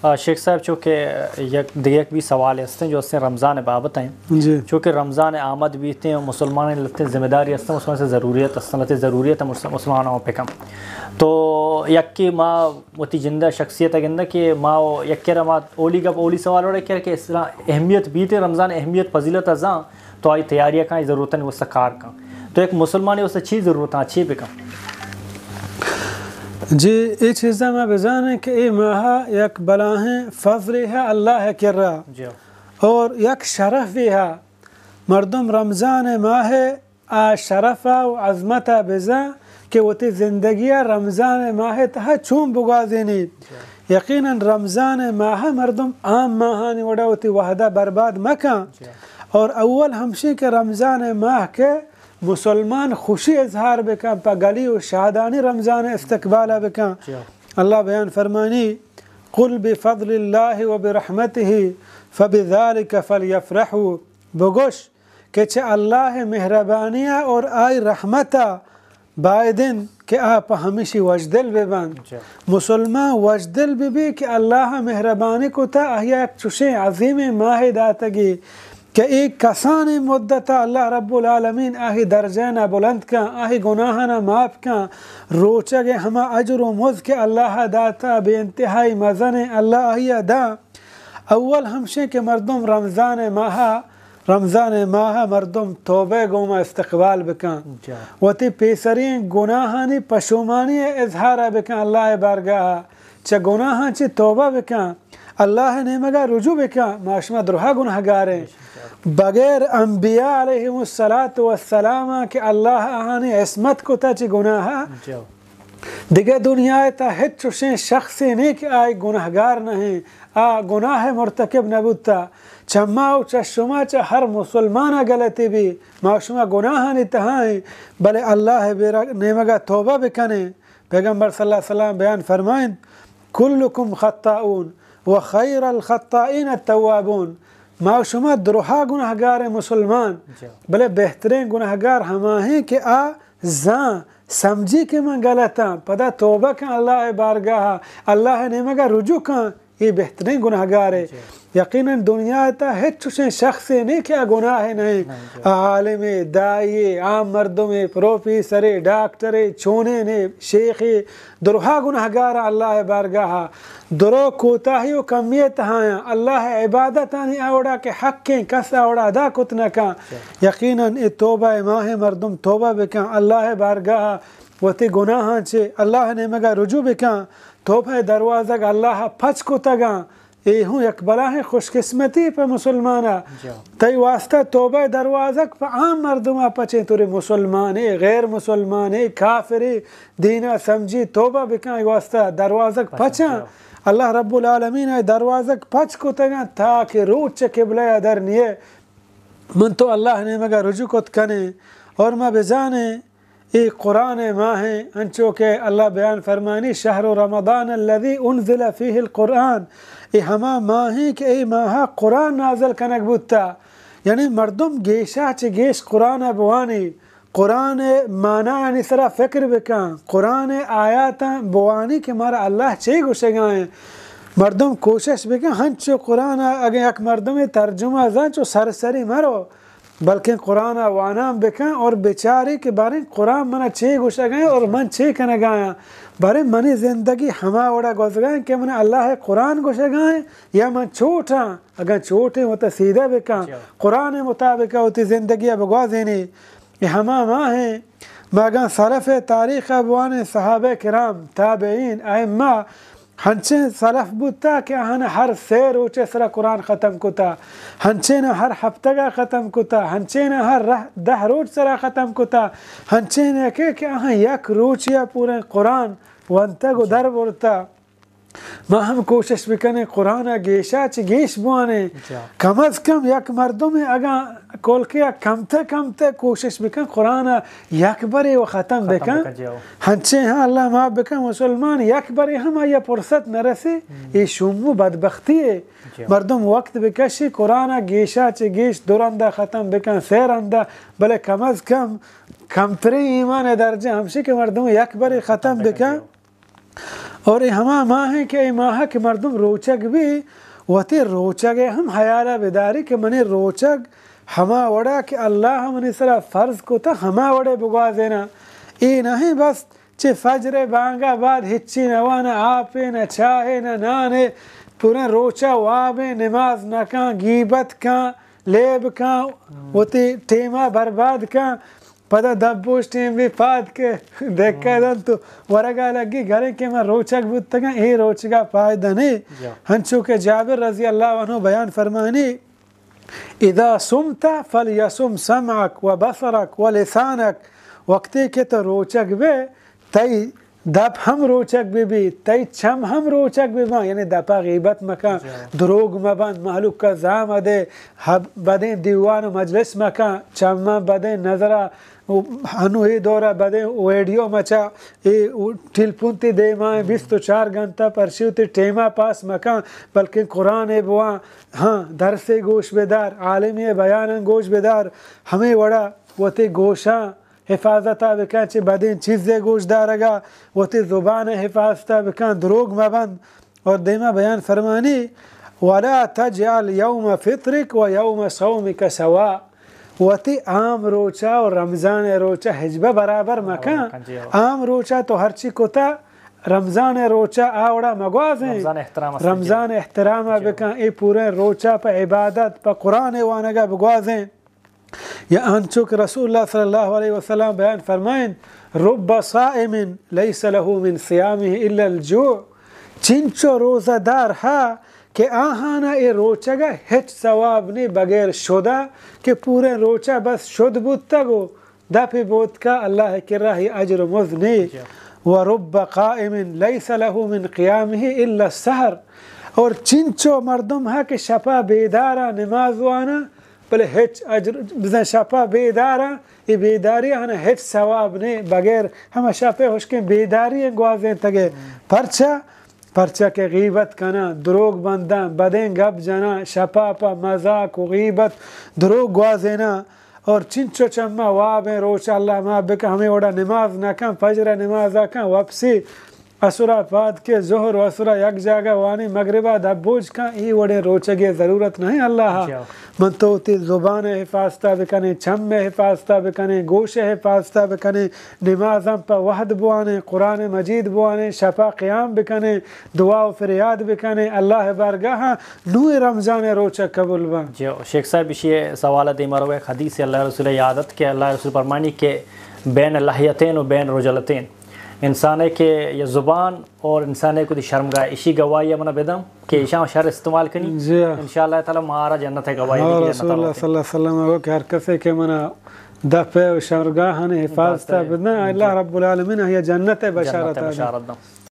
آ، شیخ صاحب، چونکہ یک دگہ یک بھی سوال ہستیں جو ہستیں رمضان بابت ہیں۔ جی۔ چونکہ رمضان آمد بیتیں اور مسلمان لتیں ذمہ داری ہستیں، مسلمان سے ضروریت ہستیں، لتیں ضروریت ہے مسلم-، مسلمانوں پہ کم۔ تو یکی ما وتی جندہ شخصیت گندہ کہ ما و یک کرا ما اولی گپ اولی سوال وڑے کر کہ اسلام اہمیت بیتیں، رمضان اہمیت فضیلت ازاں، تو آئی تیاری کن، آئی ضرورتانی واسطہ کار کن۔ تو یک مسلمانی واسطہ چی ضرورت ہیں، چی بکن؟ جی، اے چیزاں ما بزانیں کہ اے ماہ یک بلاہیں فضلے ہے اللہ کرا۔ جی۔ اور یک شرفے ہے۔ مردم رمضان ماہ آ شرف و عظمت بزاں کہ وتی زندگی رمضان ماہ تہا چون بگوازینی۔ جی۔ یقیناً رمضان ماہ مردم عام ماہانی وڑا وتی وہدہ برباد مکن۔ جی۔ اور اول ہمشی کہ رمضان ماہ کہ مسلمان خوشی اظہار بکن، پہ گلی و شادانی رمضان استقبال بکن۔ جی۔ اللہ بیان فرمانی، قل بفضل اللہ وبرحمتہ فبذلک فلیفرحوا، بگوش کہ چہ اللہ مہربانی اور آئی رحمت بائدن کہ آ پہ ہمیشی وژدل بہ بنت۔ جی۔ مسلمان وژدل بہ بی کہ اللہ مہربانی کتا، آہیا یک چوشیں عظیمیں ماہ داتگی کہ اے کسانیں مدتا اللہ رب العالمین آہی درجہ نا بلند کن، آہی گناہانا معاف کن، روچگ ہما اجر و مزد کہ اللہ داتا بے انتہائی مزنیں، اللہ آہیا دا۔ اول ہمشیں کہ مردم رمضان ماہ، رمضان ماہ مردم توبہ گوما استقبال بکن۔ جا۔ وتی پیسرین گناہانی پشومانی اظہار بکن اللہ بارگاہ۔ چہ گناہاں چہ توبہ بکن۔ اللہ نیمگا رجوع بکن۔ ما شما درہا گناہگاریں۔ بغیر انبیاء علیہم الصلاۃ والسلام کہ اللہ آہانی عصمت کتا چہ گناہ۔ جا۔ دگہ دنیا ء تہا ہچ چوشیں شخصے نیں کہ آئی گناہگار نہ ایں، آ گناہ ء مرتکب نہ بوتا۔ چہ ما و چہ شما، چہ ہر مسلمان ء غلطی بی، ما و شما گناہانی تہا ایں، بلے اللہ ء بیرا-، نیمگ ء توبہ بکنیں۔ پیغمبر صلی اللہ علیہ وسلم بیان فرمائیں، کلکم خطاؤن و خیر الخطائین التوابون۔ ما و شما درہا گناہگار ایں مسلمان، جا۔ بلے بہترین گناہگار ہما ہیں کہ آ زان سمجھی کہ من غلطاں، پدا توبہ کن اللہ ء بارگاہ ء، اللہ ء نیمگ ء رجوع کن، اے بہترین گناہگارے۔ جی۔ یقیناً دنیا ء تہا ہچ چوشیں شخصے نیں کہ آ گناہ نہ ایں۔ نہ، جی۔ آ عالمے، داعیے، عام مردمے، پروفیسرے، ڈاکٹرے، چونینے، شیخے، درہا گناہگار اللہ ء بارگاہ ء۔ درو کوتاہی و کمی ء تہایاں اللہ ء عبادتانی آ وڑا کہ حقیں کس آ وڑا ادا کت نہ کن۔ یقیناً اے توبہ ء ماہ، مردم توبہ بکن، اللہ ء بارگاہ ء وتی گناہاں چہ اللہ ء نیمگ ء رجوع بکن۔ توبہ ء دروازگ اللہ ء پچ کتگاں۔ اے ہوں یک بلاہیں خوش قسمتی پہ مسلمان ء۔ تئی واسطہ توبہ ء دروازگ پہ عام مردم ء پچیں، توری مسلمانے، غیر مسلمانے، کافرے، دین ء سمجھی توبہ بکن، اے واسطہ دروازگ پچاں۔ اللہ رب العالمین ء دروازگ پچ کتگاں تاکہ روچ چہ قبلہ ء در نیے۔ من تو اللہ نیمگ ء رجوع کت کنیں اور ما بزانیں اے قرآن ء ماہ ایں، انچو کہ اللہ بیان فرمانی، شہر رمضان الذی انزل فیہ القرآن، اے ہما ماہ ایں کہ اے ماہ ء قرآن نازل کنگ بوتا، یعنی مردم گیشا چہ گیش قرآن ء بوانی۔ قرآن ء معنایانی سرا فکر بکن، قرآن ء آیاتاں بوانی کہ مارا اللہ چے گوشگا ایں۔ مردم کوشش بکن، ہنچو قرآن ء اگن یک مردمے ترجمہ زان، چو سرسری مرو، بلکن قرآن ء وانان بکن اور بچاری کہ باریں قرآن منا چے گوشگا ایں اور من چے کنگا آں۔ باریں منی زندگی ہما وڑا گوزگا ایں کہ من اللہ ء قرآن گوشگا ایں یا من چوٹاں۔ اگن چوٹیں وتا سیدھا بکن، قرآن ء مطابق وتی زندگی ء بگوازینی۔ اے ہما ماہ ایں، ما اگاں سلف ء تاریخ ء بوانیں، صحابہ کرام، تابعین، ائمہ، ہنچیں سلف بوتا کہ آہاں ہر سے روچ ء سرا قرآن ختم کتا، ہنچیں ہر ہفتگ ء ختم کتا، ہنچیں ہر رہ-، دہ روچ سرا ختم کتا، ہنچیں کہ، کہ آہاں یک روچے ء پوریں قرآن ونتگ و در برتا۔ ما ہم کوشش بکنیں قرآن ء گیشا چہ گیش بوانیں۔ کم از کم یک مردمے اگاں کولکے ء کمتر کمتر کوشش بکن قرآن ء یک برے و ختم بکن۔ ہنچیں ہاں اللہ معاف بکن مسلمان یک برے ہم آئی ء فرصت نہ رسے۔ اے شوم و بدبختی اے۔ مردم وقت بکشی قرآن ء گیشا چہ گیش دو رندا ختم بکن، سے رندا، بلے کم از کم کمتریں ایمان ء درجہ ہمشی کہ مردم یک برے ختم بکن۔ اور اے ہما ماہ ایں کہ اے ماہ کہ مردم روچگ بی، وتی روچگ ءَ ہم حیال ءَ بداری کہ منی روچگ ہما وڑا کہ اللہ منی سرا فرض کتا، ہما وڑے بگوازیناں۔ اے نہ ایں بس چہ فجر ءِ بانگ ءَ بعد ہچی نہ واناں، آپے نہ چاہے نہ نانے، پوریں روچ ءَ وابیں، نماز نہ کاں، گیبت کاں، لیب کاں، وتی ٹیم ءَ برباد کاں، پدا دپ بوش ٹیم بی پاد کہ دکہ دنت تو ورگ ءَ لگی گریں کہ من روچگ بوتگاں، اے روچگ ءَ فائدہ نے۔ ہنچو کہ جابر رضی اللہ عنہ بیان فرمانی، اذا صمت فلیصم سمعک و بصرک و لسانک، وقتی کہ تو روچگ بے، تئی دپ ہم روچگ بہ بیت، تئی چم ہم روچگ بہ باں، یعنی دپا غیبت مکن، دروگ مبند، مہلوک ءَ زاہ مدے، ہب-، بدیں دیوان و مجلس مکن، چماں بدیں نظرا، ہنو اے دورا بدیں ویڈیو مچا، اے ٹیلپون تی دیما ایں بیست و چار گھنٹہ، پرشی وتی ٹیما پاس مکن، بلکن قرآن ءَ بوان، ہاں، درسے گوش بدار، عالمی بیاناں گوش بدار، ہمے وڑا وتی گوشاں حفاظت ءَ بکن، چہ بدیں چیزے گوش دارگ ءَ، وتی زبان ءِ حفاظت ءَ بکن، دروگ مبند۔ اور دیما بیان فرمانی، ولا تجعل یوم فطرک و یوم صومک سوا، وتی عام روچا و رمضان ءِ روچا ہچبر برابر مکن۔ عام روچا تو ہرچی کتا، رمضان ءِ روچا آ وڑا مگوازیں۔ رمضان ءِ احترام ءَ بکن، اے پوریں روچا پہ عبادت، پہ قرآن ءِ وانگ ءَ بگوازیں۔ یا انچو کہ رسول اللہ صلی اللہ علیہ وسلم بیان فرمائن، رب صائم لیس له من صیامه الا الجوع، چنچو روزہ دار ہا کہ آہانا اے روچگا ہچ ثواب نے بغیر شدا، کہ پوریں روچا بس شد بوتگ و دپی بوتکا، اللہ کرا ہی اجر و مزد نے۔ و رب قائم لیس له من قیامه الا السحر، اور چنچو مردم ہا کہ شپا بیدارا نماز وانا، بلے ہچ اجر، بزاں شپا بیداراں، اے بیداری آناں ہچ ثواب نے، بغیر ہما شپے ہشکیں بیداری ایں گوازینتگے۔ پرچا؟ پرچا کہ غیبت کناں، دروگ بنداں، بدیں گپ جناں، شپا پہ مذاق و غیبت دروگ گوازیناں۔ اور چنچو چما وابیں روچ اللہ معاف بکن، ہمے وڑا نماز نہ کن، فجر نمازا کن وپسی، عصرا پاد کے، ظہر و عصرا یک جاگہ وانی، مغربا دپ بوج کن، اے وڑیں روچگے ضرورت نہ ایں اللہ ءَ۔ من تو وتی زبان ءِ حفاظت ءَ بکنیں، چم ءِ حفاظت ءَ بکنیں، گوش ءِ حفاظت ءَ بکنیں، نماز ہم پہ وہد بوانیں، قرآن مجید بوانیں، شپا قیام بکنیں، دعا و فریاد بکنیں، اللہ ءِ بارگاہا نوں اے رمضان ءِ روچ قبول باں۔ جی، شیخ صاحب، اشی سوال دیما رو، ایک حدیث اللہ رسول یاد ات کہ اللہ رسول فرمانی کہ بین لحیتین و بین رجلتین، انسان ہے کہ یہ زبان اور انسان ہے کہ شرمگاہ، اشی گواہی منا بدم کہ ایشاں شر استعمال کنی۔ جی۔ ان شاء اللہ تعالی مارا جنت ءِ گواہی ہاں، دی کہ جنت رسول اللہ صلی اللہ علیہ وسلم گو کہ ہر کسے کہ منا دپ ءِ و شرمگاہانی حفاظت ءَ بدن، اللہ رب العالمین آئی ءَ جنت ءِ بشارت ءَ دنت۔